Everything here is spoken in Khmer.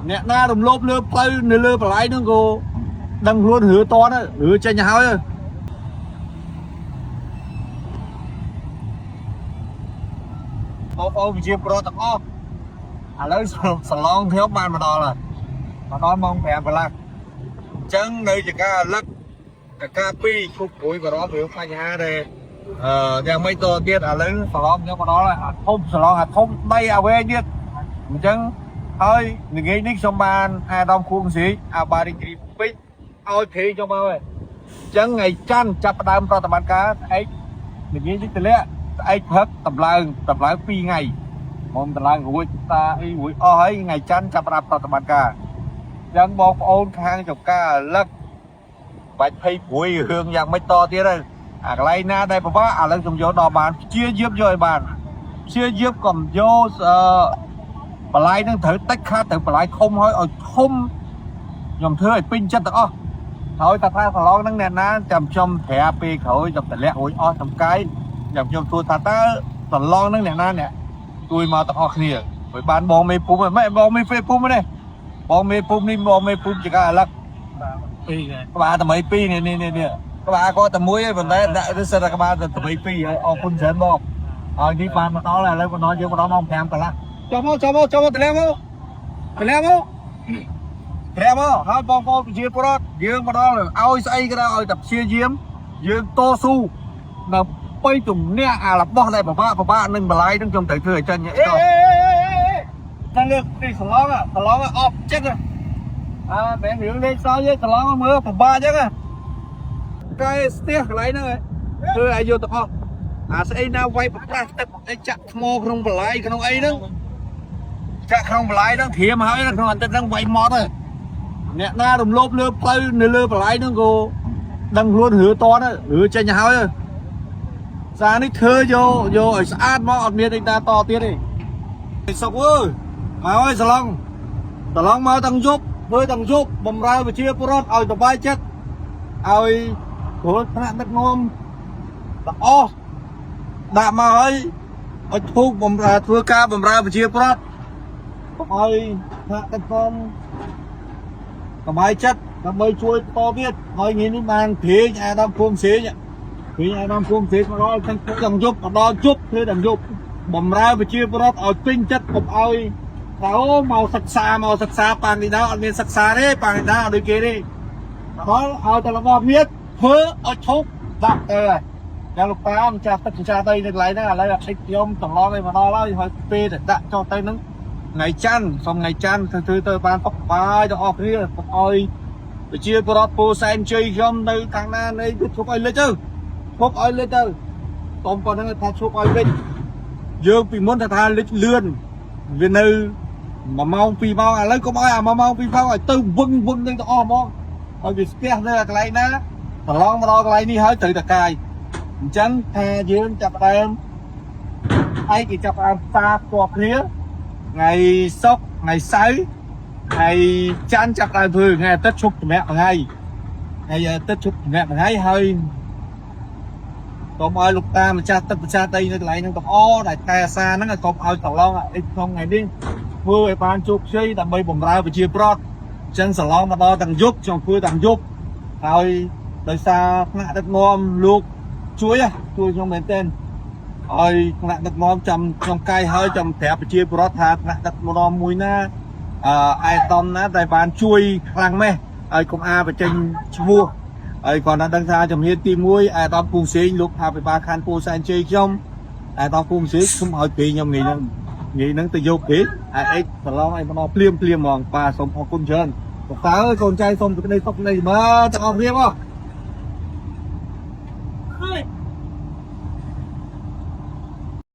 អ្នកណារំលោភលើផ្លូវនៅលើបន្លាយហ្នឹងក៏ដឹងខ្លួនរឿតនរឿចេញទៅហើយបងប្អូនប្រជាពលរដ្ឋទាំងអស់ឥឡូវសឡងខ្ញុំបានមកដល់ហើយមកដល់ម៉ោង5កន្លះអញ្ចឹងនៅជាការរលឹកកកា2ឈប់ព្រួយបារម្ភរឿងបញ្ហាដែលអឺយ៉ាងម៉េចតទៀតឥឡូវសឡងខ្ញុំមកដល់ហើយអាធំសឡងអាធំដីអាវែងទៀតអញ្ចឹងហើយថ្ងៃនេះខ្ញុំបានអាដាមខួងស៊ីអាបារីគ្រីពេជ្រឲ្យព្រេងខ្ញុំមកហើយអញ្ចឹងថ្ងៃច័ន្ទចាប់ផ្ដើមប្រតិបត្តិការស្អែក និយាយនេះទម្លាក់ស្អែកព្រឹកតម្លើងតម្លើង2ថ្ងៃមុនតម្លើងរួចតាអីរួចអស់ហើយថ្ងៃច័ន្ទចាប់ផ្ដើមប្រតិបត្តិការអញ្ចឹងបងប្អូនខាងចំការរលឹកបាច់ភ័យព្រួយរឿងយ៉ាងម៉េចតទៀតហើយអាកន្លែងណាដែលពិបាកឥឡូវខ្ញុំយកដល់បានព្យាយាមយកឲ្យបានព្យាយាមកុំយកអឺបន្លាយនឹងត្រូវតិចខាតត្រូវបន្លាយធំហើយឲ្យធំខ្ញុំធ្វើឲ្យពេញចិត្តទាំងអស់ ហើយតាថាប្រឡងហ្នឹងអ្នកណាចាំខ្ញុំប្រាប់ពេលក្រោយចាំតម្លាក់រួចអស់សំកាយចាំខ្ញុំសួរថាតើប្រឡងហ្នឹងអ្នកណាអ្នកជួយមកទាំងអស់គ្នាហើយបានបងមេភូមិហ្នឹងម៉េចបងមេភូមិនេះបងមេភូមិនេះបងមេភូមិជាការអាឡឹក ពីរថ្ងៃ ក្បាលថ្មីពីរនេះនេះនេះនេះក្បាលគាត់តែមួយឯងប៉ុន្តែដាក់ទៅសិតតែក្បាលតែថ្មីពីរហើយអរគុណច្រើនបងហើយនេះបានមកដល់ឥឡូវមកដល់យើងមកដល់ម៉ោង5កន្លះចូលមកចូលមកចូលមកតម្លាក់មកតម្លាក់មក ប្រាប់មកហើយបងប្អូនប្រជាពលរដ្ឋយើងមកដល់ឲ្យស្អីក៏ដោយឲ្យតែព្យាយាមយើងតស៊ូដើម្បីជំនះអារបស់ដែលពិបាកពិបាកនឹងបន្លាយនឹងខ្ញុំត្រូវធ្វើឲ្យចាញ់អេតែលើកនេះសឡងសឡងអប់ចិត្តអើមិនរឿងលេងសើចទេសឡងមើលពិបាកអញ្ចឹងកែស្ទះកន្លែងហ្នឹងធ្វើឲ្យយកទាំងអស់អាស្អីណាវាយប្រប្រាស់ទឹកអីចាក់ថ្មក្នុងបន្លាយក្នុងអីហ្នឹងចាក់ក្នុងបន្លាយហ្នឹងត្រៀមហើយក្នុងអាទិត្យហ្នឹងវាយម៉ត់ហើយ អ្នកណារំលោភលើផ្លូវនៅលើបន្លាយហ្នឹងក៏ដឹងខ្លួនរឿតនរឿចេញទៅហើយសារនេះធ្វើយកយកឲ្យស្អាតមកអត់មានអីតាតទៀតទេសុកអើយមកហើយសឡងសឡងមកទាំងយប់ធ្វើទាំងយប់បំរើប្រជាពលរដ្ឋឲ្យសប្បាយចិត្តឲ្យព្រោះថ្នាក់ដឹកនាំទាំងអស់ដាក់មកហើយឲ្យធូបបំរើធ្វើការបំរើប្រជាពលរដ្ឋឲ្យថ្នាក់ដឹកនាំ សบายចិត្តដើម្បីជួយតទៀតហើយថ្ងៃនេះបានព្រាងអាដាមភូមិសេងព្រាងអាដាមភូមិសេងមកដល់ទាំងទាំងយប់មកដល់យប់ធ្វើទាំងយប់បំរើប្រជាពលរដ្ឋឲ្យពេញចិត្តកុំឲ្យថាអូមកសិក្សាមកសិក្សាប៉ាងនេះដល់អត់មានសិក្សាទេប៉ាងនេះដល់អត់ដូចគេទេដល់ឲ្យតែរបស់មានធ្វើឲ្យឈប់ដាក់ទៅហើយយ៉ាងលោកប៉ាម្ចាស់ទឹកម្ចាស់ដីនៅកន្លែងហ្នឹងឥឡូវអាខិចខ្ញុំត្រឡប់ឲ្យមកដល់ហើយហើយពេលតែដាក់ចុះទៅហ្នឹង ថ្ងៃច័ន្ទសូមថ្ងៃច័ន្ទធ្វើទៅបានពុកបាយទាំងអស់គ្នាកុំឲ្យប្រជាពលរដ្ឋពូសែនជ័យខ្ញុំនៅខាងណានៃគឺឈប់ឲ្យលិចទៅឈប់ឲ្យលិចទៅសូមប៉ុណ្្នឹងថាឈប់ឲ្យលិចយើងពីមុនថាថាលិចលឿនវានៅ1ម៉ោង2ម៉ោងឥឡូវកុំឲ្យអា1ម៉ោង2ម៉ោងឲ្យទៅវឹងវឹងនឹងទាំងអស់ហ្មងឲ្យវាស្ទះនៅកន្លែងណាប្រឡងមកដល់កន្លែងនេះហើយត្រូវតកាយអញ្ចឹងថាយើងចាប់ផ្ដើមឯកគេចាប់ផ្ដើមផ្សារផ្ទាល់គ្នា ថ្ងៃសុក្រថ្ងៃសៅរ៍ថ្ងៃច័ន្ទចាប់ដើមធ្វើថ្ងៃអាទិត្យឈប់សម្រាកមួយថ្ងៃថ្ងៃអាទិត្យឈប់សម្រាកមួយថ្ងៃហើយកុំឲ្យលោកតាម្ចាស់ទឹកម្ចាស់ដីនៅកន្លែងហ្នឹងទាំងអស់ដែលតែអាសាហ្នឹងឲ្យកុំឲ្យត្រឡងអីក្នុងថ្ងៃនេះធ្វើឲ្យបានជោគជ័យដើម្បីបម្រើប្រជាប្រដ្ឋអញ្ចឹងសឡងមកដល់ទាំងយប់ចង់ធ្វើទាំងយប់ហើយដោយសារថ្នាក់ដឹកនាំលោកជួយហ៎ជួយខ្ញុំមែនទែន ឲ្យថ្នាក់ដឹកនាំចាំក្នុងកាយហើយចាំប្រាប់ប្រជាពលរដ្ឋថាថ្នាក់ដឹកនាំមួយណាអឺអាយដាមណាដែលបានជួយខ្លាំងម៉េះឲ្យកុំអាបញ្ចេញឈ្មោះហើយគាត់ណាដឹងថាជំហានទី1អាយដាមពូសេងលោកអភិបាលខណ្ឌពោធិ៍សែនជ័យខ្ញុំអាយដាមពូសេងខ្ញុំឲ្យពេលខ្ញុំថ្ងៃហ្នឹងថ្ងៃហ្នឹងទៅយកពេលអាអេកប្រឡងឲ្យមកដល់ភ្លាមភ្លាមហ្មងបាទសូមអរគុណច្រើនលោកតើអើយកូនចៅសូមសេចក្តីសុខនៃមើលទាំងអស់គ្នាមក